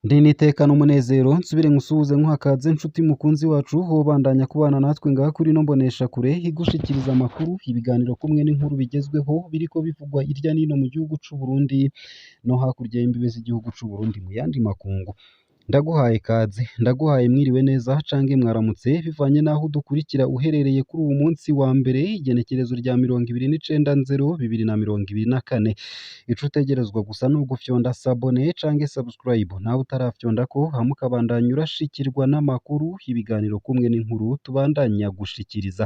Ndi n'iteka n'umunezero nsubire nkusuhuze nkuha kaze nshuti mukunzi wacu wobandanya kubana natwe ngaha kuri ino mboneshakure igushikiriza amakuru, ibiganiro kumwe n'inkuru bigezweho biriko bivugwa irya nino mu gihugu c'u Burundi no hakurya y'imbibe z'igihugu c'u Burundi mu yandi makungu. Ndaguhaye kaze, ndaguhaye mwiriwe neza cange mwaramutse bivanye n'aho udukurikira uherereye kuri uwu munsi wa mbere igenekerezo rya 29/0/2024. Ico utegerezwa gusa ni ugufyonda s'abonner canke subscribe, nawe utarafyondako hama ukabandanya urashikirwa n'amakuru, ibiganiro kumwe n'inkuru tubandanya gushikiriza.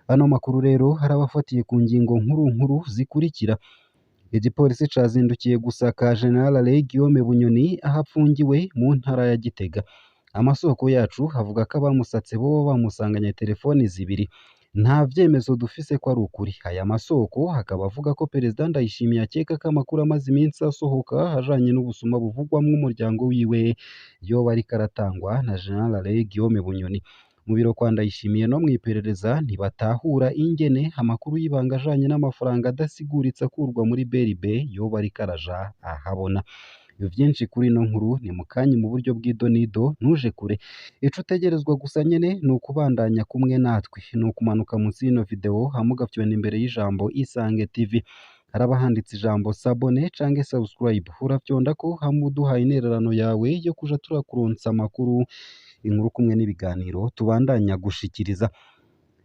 Ano makuru rero arabafatiye ku ngingo nkuru nkuru zikurikira: Igipolisi cazindukiye gusaka General Alain Guillaume Bunyoni aho apfungiwe mu ntara ya Gitega. Amasoko yacu avuga ko abamusatse boba bamusanganye telefoni zibiri. Nta vyemezo dufise ko ari ukuri. Aya masoko akaba avuga ko Perezida Ndayishimiye akeka ko amakuru amaze iminsi asohoka ajanye n'ubusuma buvugwamwo umuryango wiwe yoba ariko aratangwa na General Alain Guillaume Bunyoni. Mu biro kwa Ndayishimiye no mw'iperereza ntibatahura ingene amakuru y'ibanga ajanye n'amafaranga adasiguritse akurwa muri BRB yoba ariko araja ahabona. Vyinshi kuri ino nkuru ni mukanya mu buryo bw'idonido ntuje kure. Ico utegerezwa gusa nyene ni ukubandanya kumwe natwe, ni ukumanuka munsi y'ino video hama ugafyonda imbere y'ijambo Isange TV. Haraba handitse ijambo s'abonner canke subscribe, urafyondako hama uduhaye intererano yawe yo kuja turakuronsa amakuru, inkuru kumwe n'ibiganiro tubandanya gushikiriza.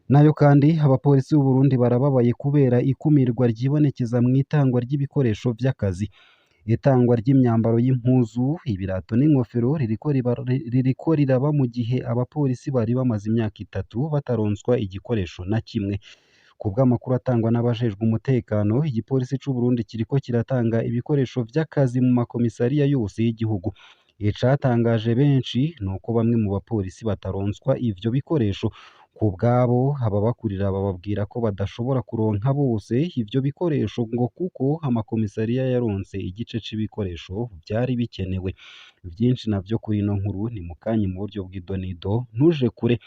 Nayo kandi abapolisi b'u Burundi barababaye kubera ikumirwa ryibonekeza mw'itangwa ry'ibikoresho vy'akazi. Itangwa ry'imyambaro y'impuzu, ibirato n'inkofero ririko riraba mu gihe abapolisi bari bamaze imyaka itatu bataronswa igikoresho na kimwe. Kubw'amakuru atangwa n'abajejwe umutekano, igipolisi c'u Burundi kiriko kiratanga ibikoresho vy'akazi mu makomisariya yose y'igihugu. Icatangaje benshi nuko bamwe mu bapolisi bataronswa ivyo bikoresho. Kubwabo ababakurira bababwira ko badashobora kuronka bose ivyo bikoresho ngo kuko amakomisariya yaronse igice c'ibikoresho vyari bikenewe. Vyinshi navyo kuri ino nkuru ni mukanya mu buryo bw'idonido ntuje kure.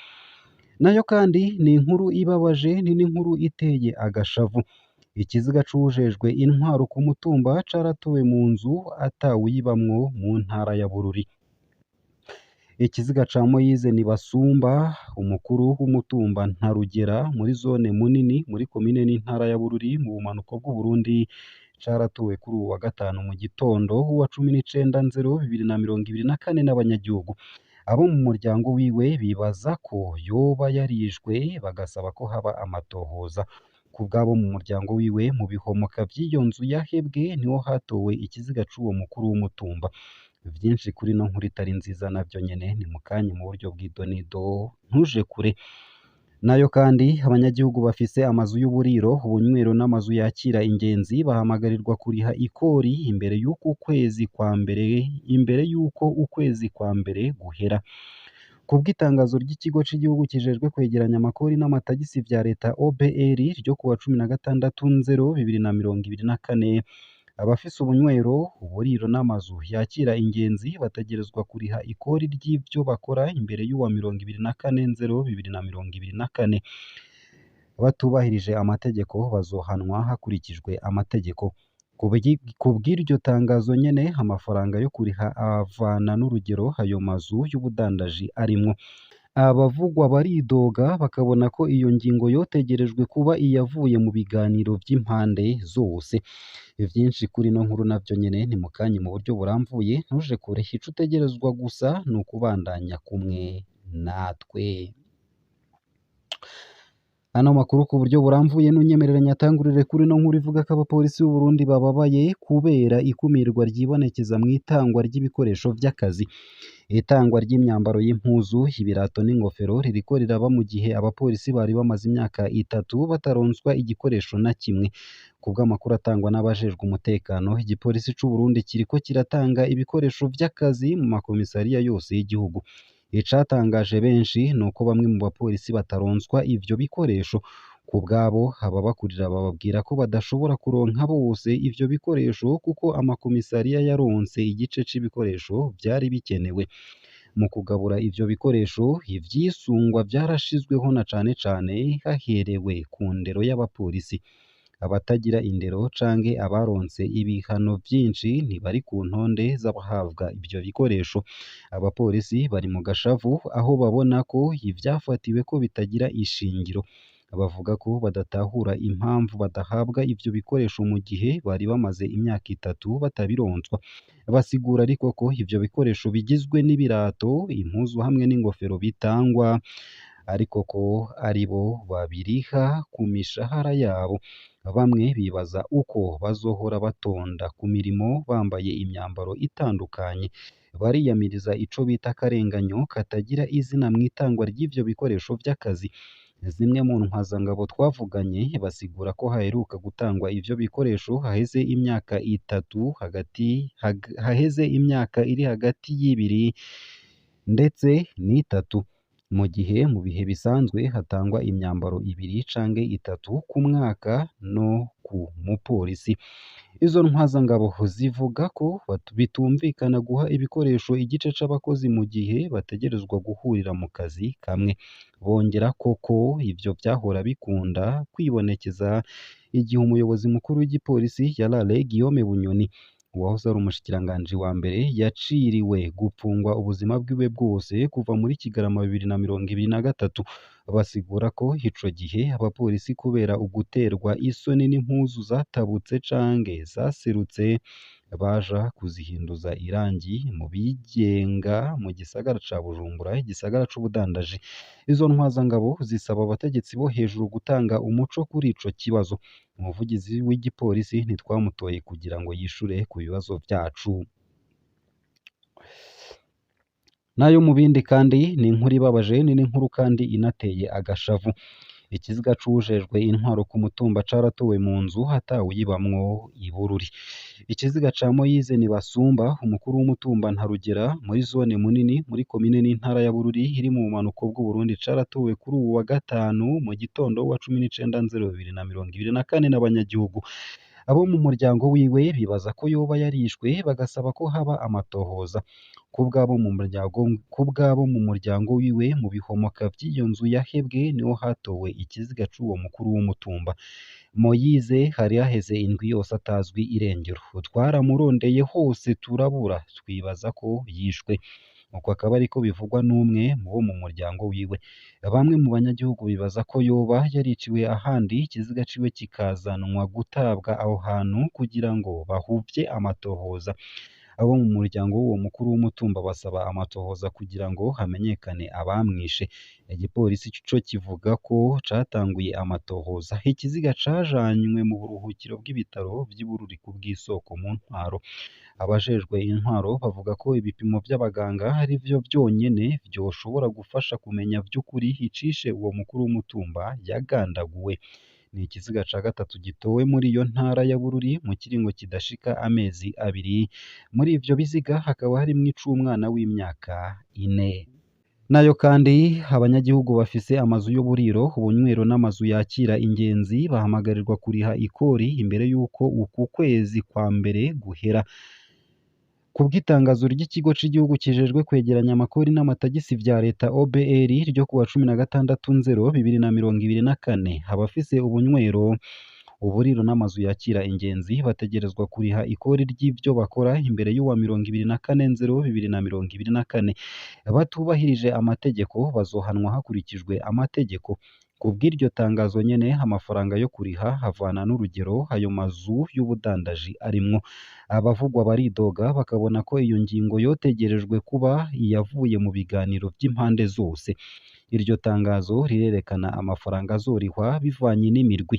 Nayo kandi ni inkuru ibabaje, ni n'inkuru iteye agashavu. Ikiziga c'uwujejwe intwaro ku mutumba caratowe mu nzu atawuyibamwo mu ntara ya Bururi. Ikiziga ca Moise Nibasumba, umukuru w'umutumba Ntarugera muri zone Munini muri komine n'intara ya Bururi mu bumanuko bw'Uburundi, caratowe kuri uwu wa gatanu mu gitondo wa 19/0/2024 n'abanyagihugu. Abo mu muryango wiwe bibaza ko yoba yarishwe, bagasaba ko haba amatohoza. Kubw'abo mu muryango wiwe, mu bihomoka vy'iyo nzu yahebwe niho hatowe ikiziga c'uwo mukuru w'umutumba. Vyinshi kuri ino nkuru itari nziza navyo nyene ni mukanya mu buryo bw'idonido ntuje kure. Nayo kandi abanyagihugu bafise amazu y'uburiro, ubunywero n'amazu yakira ingenzi bahamagarirwa kuriha ikori imbere y'uku kwezi kwa mbere, imbere y'uko ukwezi kwa mbere guhera. Kubw'itangazo ry'ikigo c'igihugu kijejwe kwegeranya amakori n'amatagisi vya leta OBR ryo kuwa 16/0/2024, abafise ubunywero, uburiro n'amazu yakira ingenzi bategerezwa kuriha ikori ry'ivyo bakora imbere y'uwa 24/0/2024. Batubahirije amategeko bazohanwa hakurikijwe amategeko. Kubw'iryo tangazo nyene, amafaranga yo kuriha avana n'urugero ayo mazu y'ubudandaji arimwo. Abavugwa baridoga bakabona ko iyo ngingo yotegerejwe kuba iyavuye mu biganiro vy'impande zose. Vyinshi kuri ino nkuru navyo nyene ni mukanya mu buryo buramvuye, ntuje kure. Ico utegerezwa gusa ni ukubandanya kumwe natwe. Ano makuru ku buryo buramvuye nunyemerera nyatangurire kuri ino nkuru ivuga ko abapolisi b'u Burundi bababaye kubera ikumirwa ryibonekeza mw'itangwa ry'ibikoresho vy'akazi. Itangwa ry'imyambaro y'impuzu, ibirato n'ingofero ririko riraba mu gihe abapolisi bari bamaze imyaka itatu bataronswa igikoresho na kimwe. Kubw'amakuru atangwa n'abajejwe umutekano, igipolisi c'u Burundi kiriko kiratanga ibikoresho vy'akazi mu makomisariya yose y'igihugu. Icatangaje benshi nuko bamwe mu bapolisi bataronswa ivyo bikoresho. Kubwabo ababakurira bababwira ko badashobora kuronka bose ivyo bikoresho kuko amakomisariya yaronse igice c'ibikoresho vyari bikenewe. Mu kugabura ivyo bikoresho, ivyisungwa vyarashizweho na cane cane haherewe ku ndero y'abapolisi. Abatagira indero canke abaronse ibihano vyinshi ntibari ku ntonde z'abahabwa ivyo bikoresho. Abapolisi bari mu gashavu aho babona ko ivyafatiweko bitagira ishingiro. Bavuga ko badatahura impamvu badahabwa ivyo bikoresho mu gihe bari bamaze imyaka 3 batabironswa. Basigura ariko ko ivyo bikoresho bigizwe n'ibirato, impuzu hamwe n'ingofero bitangwa, ariko ko aribo babiriha ku mishahara yabo. Bamwe bibaza uko bazohora batonda ku mirimo bambaye imyambaro itandukanye. Bariyamiriza ico bita akarenganyo katagira izina mw'itangwa ry'ivyo bikoresho vy'akazi. Zimwe mu ntwazangabo twavuganye basigura ko haheruka gutangwa ivyo bikoresho haheze imyaka 3 hagati haheze imyaka iri hagati y'ibiri ndetse n'itatu, mu gihe mu bihe bisanzwe hatangwa imyambaro 2 canke 3 ku mwaka no ku mupolisi. Izo ntwazangabo zivuga ko bitumvikana guha ibikoresho igice c'abakozi mu gihe bategerezwa guhurira mu kazi kamwe. Bongera koko ivyo vyahora bikunda kwibonekeza igihe umuyobozi mukuru w'igipolisi yarare Guillaume Bunyoni, uwahoze ari umushikiranganji wa mbere, yaciriwe gupfungwa ubuzima bwiwe bwose kuva muri Kigarama 2023. Basigura ko ico gihe abapolisi kubera uguterwa isoni n'impuzu zatabutse canke zaserutse baja kuzihinduza irangi mu bigenga mu gisagara ca Bujumbura, igisagara c'ubudandaji. Izo ntwazangabo zisaba abategetsi bo hejuru gutanga umuco kuri ico kibazo. Umuvugizi w'igipolisi ntitwamutoye kugira ngo yishure ku bibazo vyacu. Nayo mu bindi kandi ni inkuru ibabaje, ni n'inkuru kandi inateye agashavu. Ikiziga c'uwujejwe intwaro ku mutumba caratowe mu nzu atawuyibamwo i Bururi. Ikiziga ca Moyize Nibasumba, umukuru w'umutumba Ntarugera muri zone Munini muri komine n'intara ya Bururi iri mu bumanuko bw'Uburundi caratowe kuri uwu wa gatanu mu gitondo wa 19 Nzero 2024 n'abanyagihugu. Abo mu muryango wiwe bibaza ko yoba yarishwe, bagasaba ko haba amatohoza. Kubw'abo mu muryango wiwe, mu bihomoka vy'iyo nzu yahebwe niho hatowe ikiziga c'uwo mukuru w'umutumba. Moyize hari haheze indwi yose atazwi irengero. Twaramurondeye hose turabura, twibaza ko yishwe. Uko akaba ariko bivugwa n'umwe mu bo mu muryango wiwe. Bamwe mu banyagihugu bibaza ko yoba yariciwe ahandi, ikiziga ciwe kikazanwa gutabwa aho hantu kugira ngo bahuvye amatohoza. Abo mu muryango w'uwo mukuru w'umutumba basaba amatohoza kugira ngo hamenyekane abamwishe. Igipolisi co kivuga ko catanguye amatohoza. Ikiziga cajanywe mu buruhukiro bw'ibitaro vy'i Bururi kubw'isoko mu ntwaro. Abajejwe intwaro bavuga ko ibipimo vy'abaganga ari vyo vyonyene vyoshobora gufasha kumenya vy'ukuri icishe uwo mukuru w'umutumba yagandaguwe. Ni ikiziga ca gatatu gitowe muri iyo ntara ya Bururi mu kiringo kidashika amezi 2. Muri ivyo biziga hakaba harimwo ic'umwana w'imyaka 4. Nayo kandi abanyagihugu bafise amazu y'uburiro, ubunywero n'amazu yakira ingenzi bahamagarirwa kuriha ikori imbere y'uko uku kwezi kwa mbere guhera. Kubw'itangazo ry'ikigo c'igihugu kijejwe kwegeranya amakori n'amatagisi vya leta OBR ryo kuwa 16 Nzero 2024, abafise ubunywero, uburiro n'amazu yakira ingenzi bategerezwa kuriha ikori ry'ivyo bakora imbere y'uwa 24 Nzero 2024. Batubahirije amategeko bazohanwa hakurikijwe amategeko. Kubw'iryo tangazo nyene, amafaranga yo kuriha havana n'urugero ayo mazu y'ubudandaji arimwo. Abavugwa baridoga bakabona ko iyo ngingo yotegerejwe kuba iyavuye mu biganiro vy'impande zose. Iryo tangazo rirerekana amafaranga azorihwa bivanye n'imirwi.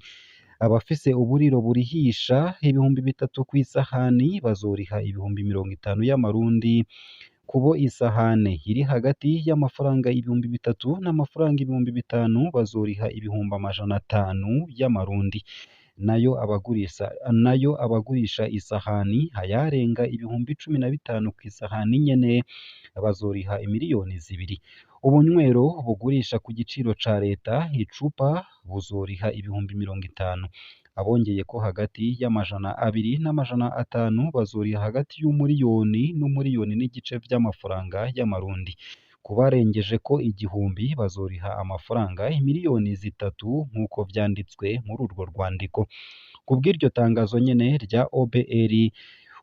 Abafise uburiro burihisha 3000 kw'isahani bazoriha 50,000 y'amarundi. Kubo isahane iri hagati y'amafaranga 3000 n'amafaranga 5000 bazoriha 500,000 y'amarundi. Nayo abagurisha isahani ayarenga 15,000 kw'isahani nyene bazoriha 2,000,000. Ubunywero bugurisha ku giciro ca leta icupa buzoriha 50,000. Abongeye ko hagati y'200 n'500 bazoriha hagati y'1,000,000 n'1,5 vy'amafaranga y'amarundi. Kubarengejeko 1000 bazoriha amafaranga 3 miliyoni nk'uko vyanditswe muri urwo rwandiko. Kubw'iryo tangazo nyene rya OBR,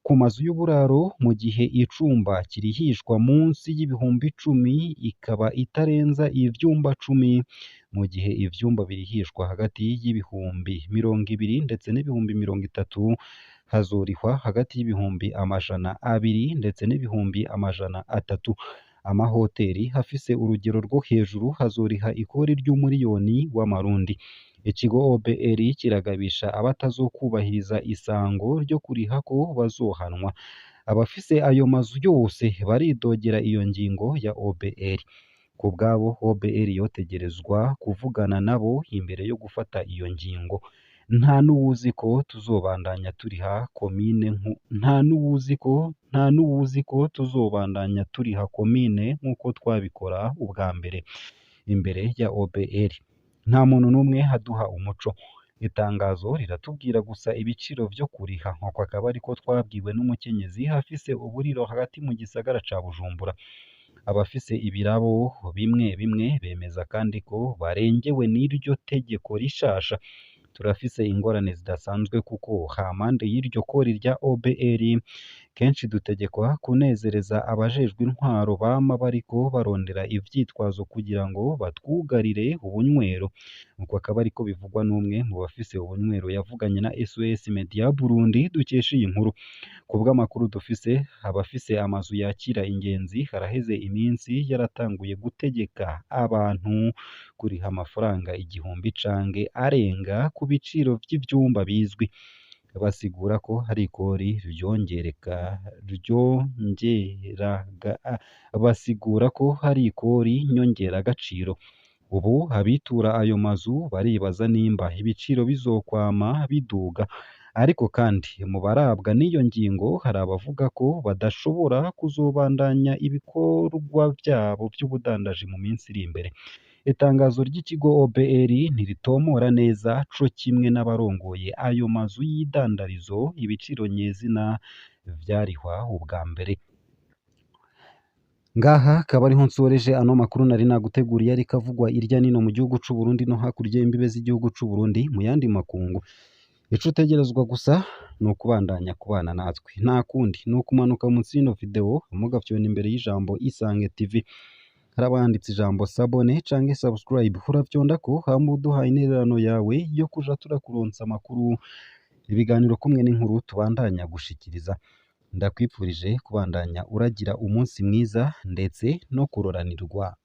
ku mazu y'uburaro mu gihe icumba kirihishwa munsi y'10.000 ikaba itarenza ivyumba 10, mu gihe ivyumba birihishwa hagati y'20.000 ndetse n'30.000 hazorihwa hagati y'200.000 ndetse n'300.000. Amahoteli afise urugero rwo hejuru hazoriha ikori ry'umuriyoni w'amarundi. Ikigo OBR kiragabisha abatazokwubahiriza isango ryo kuriha ko bazohanwa. Abafise ayo mazu yose baridogera iyo ngingo ya OBR. Kubwabo OBR yotegerezwa kuvugana nabo imbere yo gufata iyo ngingo. Nta n'uwuzi ko tuzobandanya turiha komine nta n'uwuzi ko tuzobandanya turiha komine nk'uko twabikora ubwa mbere imbere ya OBR. Nta muntu n'umwe aduha umuco. Itangazo riratubwira gusa ibiciro vyo kuriha, uko akaba ariko twabwiwe n'umukenyezi afise uburiro hagati mu gisagara ca Bujumbura. Abafise ibirabo bimwe bimwe bemeza kandi ko barengewe n'iryo tegeko rishasha. Turafise ingorane zidasanzwe kuko hampande y'iryo kori rya OBR kenshi dutegekwa kunezereza abajejwe intwaro bama bariko barondera ivyitwazo kugira ngo batwugarire ubunywero. Uko akaba ariko bivugwa n'umwe mu bafise ubunywero yavuganye na SOS Media Burundi dukesha iyi nkuru. Kubw'amakuru dufise, abafise amazu yakira ingenzi haraheze iminsi yaratanguye gutegeka abantu kuriha amafaranga 1000 canke arenga ku biciro vy'ivyumba bizwi. Basigura ko hari ikori ryongereka ryongeraga basigura ko hari ikori nyongeragaciro. Ubu abitura ayo mazu baribaza nimba ibiciro bizokwama biduga. Ariko kandi mu barabwa n'iyo ngingo hari abavuga ko badashobora kuzobandanya ibikorwa vyabo vy'ubudandaji mu minsi iri imbere. Itangazo ry'ikigo OBR ntiritomora neza co kimwe n'abarongoye ayo mazu y'idandarizo ibiciro nyezina vyarihwa ubwa mbere. Ngaha akaba ariho nsoreje ano makuru nari naguteguriye ariko avugwa irya nino mu gihugu c'u Burundi no hakurya y'imbibe z'igihugu c'u Burundi mu yandi makungu. Ico utegerezwa gusa ni ukubandanya kubana natwe, nta kundi ni ukumanuka munsi y'ino video mugafyona imbere y'ijambo Isange TV, haraba handitse ijambo sabone canke subscribe, uravyondako hama uduha intererano yawe yo kuja turakuronsa amakuru, ibiganiro kumwe n'inkuru tubandanya gushikiriza. Ndakwipfurije kubandanya uragira umunsi mwiza ndetse no kuroranirwa.